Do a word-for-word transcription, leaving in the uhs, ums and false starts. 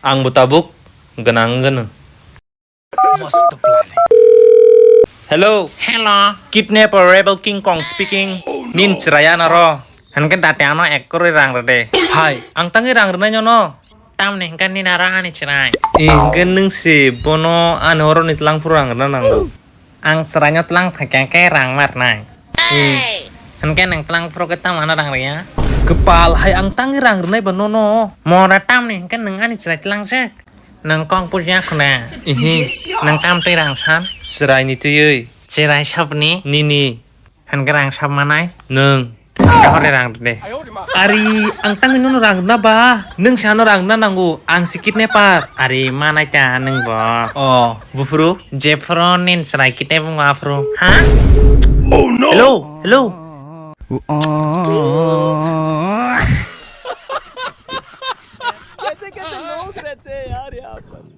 Ang bo tabuk gwnang wngwno. Hello. Hello. Kidnapper rebel King Kong speaking. Nin chwrai anaro. Hinkhe dati ano ek crore rang rwdi. Hai, ang tangwi rang rwnai nono. Tamni hinkhe nini aro ani chwrai. Eh, hinkhe nwng se bono ani oroni twlang phuru rang rwna nango. Ang chwraino twlang phaikha khe rang ma rwnai. Eh. Hinkhe nwng twlang phuru khe tamo ano rang rwya? Kwpal hai, ang tangwi rang rwnai ba nono. Mora tamni hinkhe nwng ani chwrai twlang se. Nwng kok bujiya khuna. Ihi. Nwng tam twi rang san? Chwraini twiwi. Chwrai sabni? Nini. Hinkhe rang sab manai? Nwng. Hore rang de. Ari, ang tangwi nono rang rwna ba? Nwng se ano rang rwna nango. Ang se kidnapper. Ari, manai ta nwng bo. Oh, buphuru? Jephuru nin chwrai kidnap wngma aphuru. Ha? Oh no! Hello, hello. कैसे कैसे लोग रहते हैं यार यहाँ पर।